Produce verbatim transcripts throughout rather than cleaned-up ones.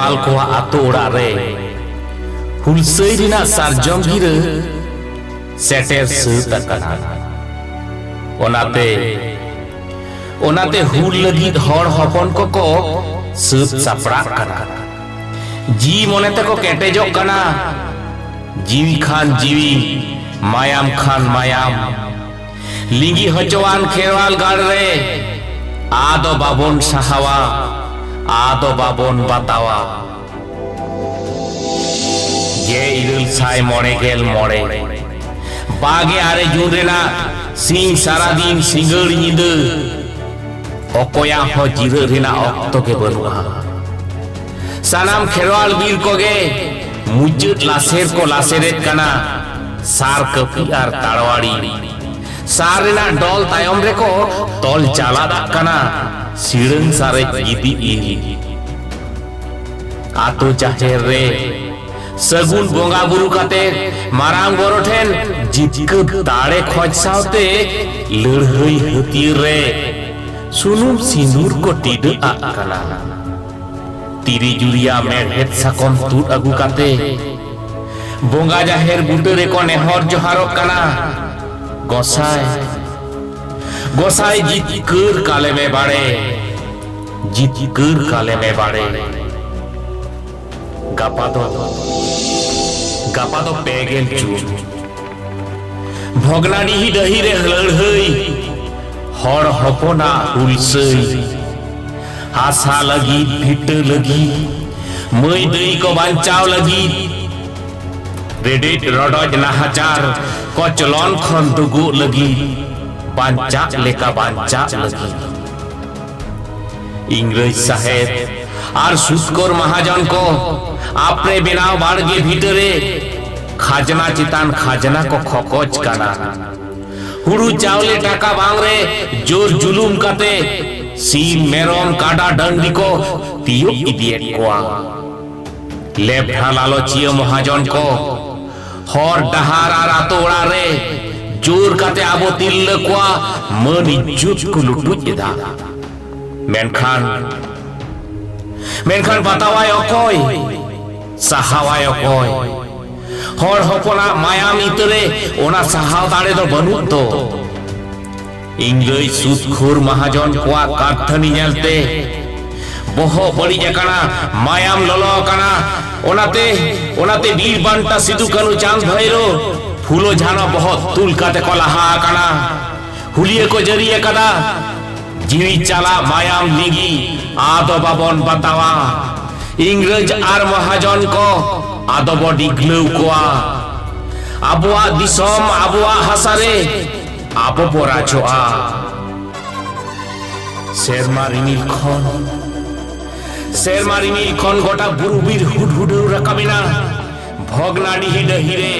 ᱠᱷᱮᱨᱣᱟᱞ ᱠᱚᱣᱟᱜ ᱟᱛᱳ ᱚᱲᱟᱜ ᱨᱮ ᱦᱩᱞᱥᱟᱹᱭ ᱨᱮᱱᱟᱜ ᱥᱟᱨᱡᱚᱢ ᱜᱤᱨᱟᱹ ᱥᱮᱴᱮᱨ ᱥᱟᱹᱛ ᱟᱠᱟᱱᱟ᱾ ᱚᱱᱟᱛᱮ, ᱚᱱᱟᱛᱮ ᱦᱩᱞ ᱞᱟᱹᱜᱤᱫ ᱦᱚᱲ ᱦᱚᱯᱚᱱ ᱠᱚᱠᱚ ᱥᱟᱹᱛ ᱥᱟᱯᱲᱟᱜ ᱠᱟᱱᱟ᱾ ᱡᱤᱣᱤ ᱢᱚᱱᱮ ᱛᱮᱠᱚ ᱠᱮᱴᱮᱡᱚᱜ ᱠᱟᱱᱟ᱾ ᱡᱤᱣᱤ ᱠᱷᱟᱱ ᱡᱤᱣᱤ, ᱢᱟᱭᱟᱢ ᱠᱷᱟᱱ ᱢᱟᱭᱟᱢ᱾ ᱞᱤᱸᱜᱤ ᱦᱚᱪᱚᱣᱟᱱ ᱠᱷᱮᱨᱣᱟᱞ ᱜᱟᱲ ᱨᱮ ᱟᱫᱚ ᱵᱟᱵᱚᱱ ᱥᱟᱦᱟᱣᱟ, ᱟᱫᱚ ᱵᱟᱵᱚᱱ ᱵᱟᱛᱟᱣᱟ᱾ ᱜᱮᱞ ᱤᱨᱟᱹᱞ ᱥᱟᱭ ᱢᱚᱬᱮ ᱜᱮᱞ ᱢᱚᱬᱮ, ᱵᱟᱜᱮ ᱟᱨᱮ ᱡᱩᱱ ᱨᱮᱱᱟᱜ ᱥᱤᱧ ᱥᱟᱨᱟᱫᱤᱱ ᱥᱤᱸᱜᱟᱹᱲ ᱧᱤᱫᱟᱹ ᱚᱠᱚᱭᱟᱜ ᱦᱚᱸ ᱡᱤᱨᱟᱹᱜ ᱨᱮᱱᱟᱜ ᱚᱠᱛᱚ ᱜᱮ ᱵᱟᱹᱱᱩᱜᱼᱟ᱾ ᱥᱟᱱᱟᱢ ᱠᱷᱮᱨᱣᱟᱞ ᱵᱤᱨ ᱠᱚᱜᱮ ᱢᱩᱪᱟᱹᱫ ᱞᱟᱥᱮᱨ ᱠᱚ ᱞᱟᱥᱮᱨᱮᱫ ᱠᱟᱱᱟ᱾ ᱥᱟᱨ ᱠᱟᱹᱯᱤ ᱟᱨ ᱛᱟᱲᱣᱟᱲᱤ ᱥᱟᱨ ᱨᱮᱱᱟᱜ ᱰᱚᱞ ᱛᱟᱭᱚᱢ ᱨᱮᱠᱚ ᱛᱚᱞ ᱪᱟᱞᱟᱫᱟᱜ ᱠᱟᱱᱟ᱾ ᱥᱤᱲᱟᱹᱝ ᱥᱟᱨᱮᱡ ᱜᱤᱫᱤ ᱤᱞ ᱟᱛᱳ ᱡᱟᱦᱮᱨ ᱨᱮ ᱥᱟᱹᱜᱩᱱ ᱵᱚᱸᱜᱟ ᱵᱩᱨᱩ ᱠᱟᱛᱮ ᱢᱟᱨᱟᱝ ᱵᱚᱨᱚ ᱴᱷᱮᱱ ᱡᱤᱛᱠᱟᱹᱨ ᱫᱟᱲᱮ ᱠᱷᱚᱡ ᱥᱟᱶᱛᱮ ᱞᱟᱹᱲᱦᱟᱹᱭ ᱦᱟᱹᱛᱭᱟᱹᱨ ᱨᱮ ᱥᱩᱱᱩᱢ ᱥᱤᱸᱫᱩᱨ ᱠᱚ ᱴᱤᱰᱟᱹᱜ ᱟᱜ ᱠᱟᱱᱟ᱾ ᱛᱤᱨᱤ ᱡᱩᱨᱤᱭᱟ ᱢᱮᱲᱦᱮᱫ ᱥᱟᱠᱚᱢ ᱛᱩᱫ ᱟᱹᱜᱩ ᱠᱟᱛᱮ ᱵᱚᱸᱜᱟ ᱡᱟᱦᱮᱨ ᱵᱩᱴᱟᱹ ᱨᱮᱠᱚ ᱱᱮᱦᱚᱨ ᱡᱚᱦᱟᱨᱚᱜ ᱠᱟᱱᱟ, ᱜᱚᱸᱥᱟᱭ, ᱜᱚᱸᱥᱟᱭ ᱡᱤᱛᱠᱟᱹᱨ ᱠᱟᱞᱮᱢᱮ ᱵᱟᱲᱮ, ᱡᱤᱛᱠᱟᱹᱨ ᱠᱟᱞᱮᱢᱮ ᱵᱟᱲᱮ᱾ ᱜᱟᱯᱟ ᱫᱚ, ᱜᱟᱯᱟ ᱫᱚ ᱯᱮ ᱜᱮᱞ ᱡᱩᱱ᱾ ᱵᱷᱚᱜᱽᱱᱟᱰᱤᱦᱤ ᱰᱟᱹᱦᱤ ᱨᱮ ᱞᱟᱹᱲᱦᱟᱹᱭ, ᱦᱚᱲ ᱦᱚᱯᱚᱱᱟᱜ ᱦᱩᱞᱥᱟᱹᱭ᱾ ᱦᱟᱥᱟ ᱞᱟᱹᱜᱤᱫ, ᱵᱷᱤᱴᱟᱹ ᱞᱟᱹᱜᱤᱫ, ᱢᱟᱹᱭ ᱫᱟᱹᱭ ᱠᱚ ᱵᱟᱧᱪᱟᱣ ᱞᱟᱹᱜᱤᱫ, ᱨᱮᱰᱮᱡ ᱨᱚᱰᱚᱡ ᱱᱟᱦᱟᱪᱟᱨ ᱠᱚᱪᱞᱚᱱ ᱠᱷᱚᱱ ᱫᱩᱜᱩᱜ ᱞᱟᱹᱜᱤᱫ, ᱵᱟᱧᱪᱟᱜ ᱞᱮᱠᱟ ᱵᱟᱧᱪᱟᱜ ᱞᱟᱹᱜᱤᱫ᱾ ᱤᱝᱨᱮᱡᱽ ᱥᱟᱦᱮᱵᱽ ᱟᱨ ᱥᱩᱛᱠᱚᱨ ᱢᱟᱦᱟᱡᱚᱱ ᱠᱚ ᱟᱯᱨᱮ ᱵᱮᱱᱟᱣ ᱵᱟᱲᱜᱮ ᱵᱷᱤᱴᱟᱹ ᱨᱮ ᱠᱷᱟᱡᱽᱱᱟ ᱪᱮᱛᱟᱱ ᱠᱷᱟᱡᱽᱱᱟ ᱠᱚ ᱠᱷᱚᱠᱚᱡ ᱠᱟᱱᱟ᱾ ᱦᱩᱲᱩ ᱪᱟᱣᱞᱮ ᱴᱟᱠᱟ ᱵᱟᱝ ᱨᱮ ᱡᱳᱨ ᱡᱩᱞᱩᱢ ᱠᱟᱛᱮ ᱥᱤᱢ, ᱢᱮᱨᱚᱢ, ᱠᱟᱰᱟ, ᱰᱟᱹᱝᱨᱤ ᱠᱚ ᱛᱤᱭᱳᱜ ᱤᱫᱤᱭᱮᱫ ᱠᱚᱣᱟ᱾ ᱞᱮᱵᱷᱨᱟ ᱞᱟᱞᱚᱪᱤᱭᱟᱹ ᱢᱚᱦᱟᱡᱚᱱ ᱠᱚ ᱦᱚᱨ ᱰᱟᱦᱟᱨ ᱟᱨ ᱟᱛᱳ ᱚᱲᱟᱜ ᱨᱮ ᱡᱳᱨ ᱠᱟᱛᱮ ᱟᱵᱚ ᱛᱤᱨᱞᱟᱹ ᱠᱚᱣᱟᱜ ᱢᱟᱹᱱ ᱤᱡᱡᱚᱛ ᱠᱚ ᱞᱩᱴᱩᱡ ᱮᱫᱟ᱾ ᱢᱮᱱᱠᱷᱟᱱ, ᱢᱮᱱᱠᱷᱟᱱ ᱵᱟᱛᱟᱣᱟᱭ ᱚᱠᱚᱭ? ᱥᱟᱦᱟᱣᱟᱭ ᱚᱠᱚᱭ? ᱦᱚᱲ ᱦᱚᱯᱚᱱᱟᱜ ᱢᱟᱭᱟᱢ ᱤᱛᱟᱹᱨᱮ ᱚᱱᱟ ᱥᱟᱦᱟᱣ ᱫᱟᱲᱮ ᱫᱚ ᱵᱟᱹᱱᱩᱜ ᱫᱚ᱾ ᱤᱝᱨᱮᱡᱽ ᱥᱩᱫᱽᱠᱷᱳᱨ ᱢᱟᱦᱟᱡᱚᱱ ᱠᱚᱣᱟᱜ ᱠᱟᱨᱛᱷᱟᱹᱱᱤ ᱧᱮᱞᱛᱮ ᱵᱚᱦᱚᱜ ᱵᱟᱹᱲᱤᱡ ᱟᱠᱟᱱᱟ, ᱢᱟᱭᱟᱢ ᱞᱚᱞᱚ ᱟᱠᱟᱱᱟ᱾ ᱚᱱᱟᱛᱮ, ᱚᱱᱟᱛᱮ ᱵᱤᱨ ᱵᱟᱱᱴᱟ ᱥᱤᱫᱩ ᱠᱟᱹᱱᱩ ᱪᱟᱸᱫᱽ ᱵᱷᱟᱭᱨᱳ ᱯᱷᱩᱞᱳ ᱡᱷᱟᱱᱚ ᱵᱚᱦᱚᱜ ᱛᱩᱞ ᱠᱟᱛᱮ ᱠᱚ ᱞᱟᱦᱟ ᱟᱠᱟᱱᱟ᱾ ᱦᱩᱞᱤᱭᱟᱹ ᱠᱚ ᱡᱟᱹᱨᱤ ᱟᱠᱟᱫᱟ, ᱡᱤᱣᱤ ᱪᱟᱞᱟᱜ ᱢᱟᱭᱟᱢ ᱞᱤᱸᱜᱤ ᱟᱫᱚ ᱵᱟᱵᱚᱱ ᱵᱟᱛᱟᱣᱟ᱾ ᱤᱝᱨᱮᱡᱽ ᱟᱨ ᱢᱚᱦᱟᱡᱚᱱ ᱠᱚ ᱟᱫᱚ ᱵᱚ ᱰᱤᱜᱽᱞᱟᱹᱣ ᱠᱚᱣᱟ᱾ ᱟᱵᱚᱣᱟᱜ ᱫᱤᱥᱚᱢ, ᱟᱵᱚᱣᱟᱜ ᱦᱟᱥᱟ ᱨᱮ ᱟᱵᱚ ᱵᱚ ᱨᱟᱡᱚᱜᱼᱟ᱾ ᱥᱮᱨᱢᱟ ᱨᱤᱢᱤᱞ ᱠᱷᱚᱱ, ᱥᱮᱨᱢᱟ ᱨᱤᱢᱤᱞ ᱠᱷᱚᱱ ᱜᱚᱴᱟ ᱵᱩᱨᱩ ᱵᱤᱨ ᱦᱩᱰᱦᱩᱰᱟᱹᱣ ᱨᱟᱠᱟᱵ ᱮᱱᱟ᱾ ᱵᱷᱚᱜᱽᱱᱟᱰᱤᱦᱤ ᱰᱟᱹᱦᱤ ᱨᱮ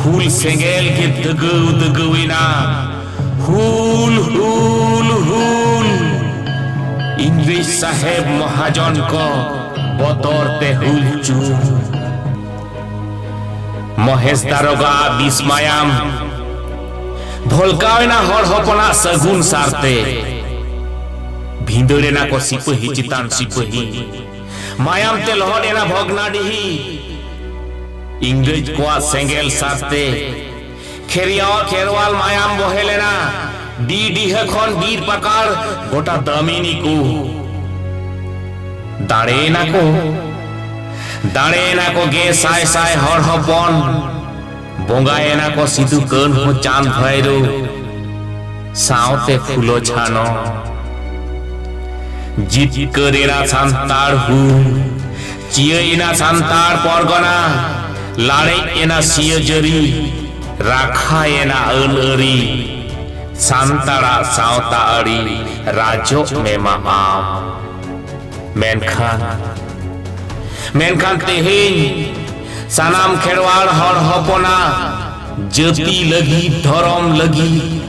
ᱦᱩᱞ ᱥᱮᱸᱜᱮᱞ ᱜᱮ ᱫᱟᱹᱜᱟᱹᱣ ᱫᱟᱹᱜᱟᱹᱣ ᱮᱱᱟ᱾ ᱦᱩᱞ, ᱦᱩᱞ, ᱦᱩᱞ! ᱤᱝᱨᱮᱡᱽ ᱥᱟᱦᱮᱵᱽ ᱢᱚᱦᱟᱡᱚᱱ ᱠᱚ ᱵᱚᱛᱚᱨ ᱛᱮ ᱦᱩᱞ ᱪᱩᱨ᱾ ᱢᱚᱦᱮᱥ ᱫᱟᱨᱚᱜᱟ ᱵᱤᱥ ᱢᱟᱭᱟᱢ ᱵᱷᱚᱞᱠᱟᱣ ᱮᱱᱟ ᱦᱚᱲ ᱦᱚᱯᱚᱱᱟᱜ ᱥᱟᱹᱜᱩᱱ ᱥᱟᱨᱛᱮ᱾ ᱵᱷᱤᱸᱫᱟᱹᱲ ᱮᱱᱟ ᱠᱚ ᱥᱤᱯᱟᱹᱦᱤ ᱪᱮᱛᱟᱱ ᱥᱤᱯᱟᱹᱦᱤ᱾ ᱢᱟᱭᱟᱢ ᱛᱮ ᱞᱚᱦᱚᱫ ᱮᱱᱟ ᱵᱷᱚᱜᱽᱱᱟᱰᱤᱦᱤ᱾ ᱤᱝᱨᱮᱡᱽ ᱠᱚᱣᱟᱜ ᱥᱮᱸᱜᱮᱞ ᱥᱟᱨᱛᱮ ᱠᱷᱮᱨᱣᱟᱞ, ᱠᱷᱮᱨᱣᱟᱞ ᱢᱟᱭᱟᱢ ᱵᱚᱦᱮᱞ ᱮᱱᱟ᱾ ᱰᱤ ᱰᱤᱦᱟᱹ ᱠᱷᱚᱱ ᱵᱤᱨ ᱯᱟᱠᱟᱲ ᱜᱚᱴᱟ ᱫᱟᱹᱢᱤᱱᱤ ᱠᱚ᱾ ᱫᱟᱲᱮᱭᱮᱱᱟ ᱠᱚ, ᱫᱟᱲᱮᱭᱮᱱᱟ ᱠᱚ ᱜᱮ ᱥᱟᱭ ᱥᱟᱭ ᱦᱚᱲ ᱦᱚᱯᱚᱱ᱾ ᱵᱚᱸᱜᱟᱭᱮᱱᱟ ᱠᱚ ᱥᱤᱫᱩ ᱠᱟᱹᱱᱦᱩ ᱪᱟᱸᱫᱽ ᱵᱷᱟᱭᱨᱳ ᱥᱟᱶᱛᱮ ᱯᱷᱩᱞᱳ ᱡᱷᱟᱱᱚ᱾ ᱡᱤᱛᱠᱟᱹᱨ ᱮᱱᱟ ᱥᱟᱱᱛᱟᱲ ᱦᱩᱞ, ᱪᱤᱭᱟᱹᱭᱮᱱᱟ ᱥᱟᱱᱛᱟᱲ ᱯᱚᱨᱜᱚᱱᱟ, ᱞᱟᱲᱮᱡ ᱮᱱᱟ ᱥᱤᱭᱟᱹ ᱡᱟᱹᱨᱤ, ᱨᱟᱠᱷᱟᱭᱮᱱᱟ ᱟᱹᱱ ᱟᱹᱨᱤ, ᱥᱟᱱᱛᱟᱲᱟᱜ ᱥᱟᱶᱛᱟ ᱟᱹᱨᱤ ᱨᱟᱡᱚᱜ ᱢᱮ ᱢᱟ ᱟᱢ᱾ ᱢᱮᱱᱠᱷᱟᱱ, ᱢᱮᱱᱠᱷᱟᱱ ᱛᱮᱦᱮᱧ ᱥᱟᱱᱟᱢ ᱠᱷᱮᱨᱣᱟᱲ ᱦᱚᱲ ᱦᱚᱯᱚᱱᱟᱜ ᱡᱟᱹᱛᱤ ᱞᱟᱹᱜᱤᱫ, ᱫᱷᱚᱨᱚᱢ ᱞᱟᱹᱜᱤᱫ,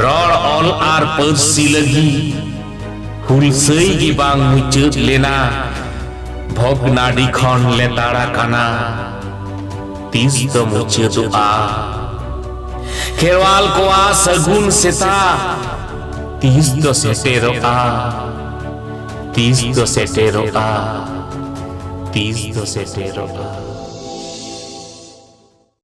ᱨᱚᱲ ᱚᱞ ᱟᱨ ᱯᱟᱹᱨᱥᱤ ᱞᱟᱹᱜᱤᱫ ᱦᱩᱞᱥᱟᱹᱭ ᱜᱮ ᱵᱟᱝ ᱢᱩᱪᱟᱹᱫ ᱞᱮᱱᱟ᱾ ᱵᱷᱚᱜᱽᱱᱟᱰᱤ ᱠᱷᱚᱱ ᱞᱮᱛᱟᱲ ᱟᱠᱟᱱᱟ, ᱛᱤᱥ ᱫᱚ ᱢᱩᱪᱟᱹᱫᱚᱜᱼᱟ? ᱠᱷᱮᱨᱣᱟᱞ ᱠᱚᱣᱟᱜ ᱥᱟᱹᱜᱩᱱ ᱥᱮᱛᱟᱜ ᱛᱤᱥ ᱫᱚ ᱥᱮᱴᱮᱨᱚᱜᱼᱟ? ᱛᱤᱥ ᱫᱚ ᱥᱮᱴᱮᱨᱚᱜᱼᱟ, ᱛᱤᱥ ᱫᱚ ᱥᱮᱴᱮᱨᱚᱜᱼᱟ᱾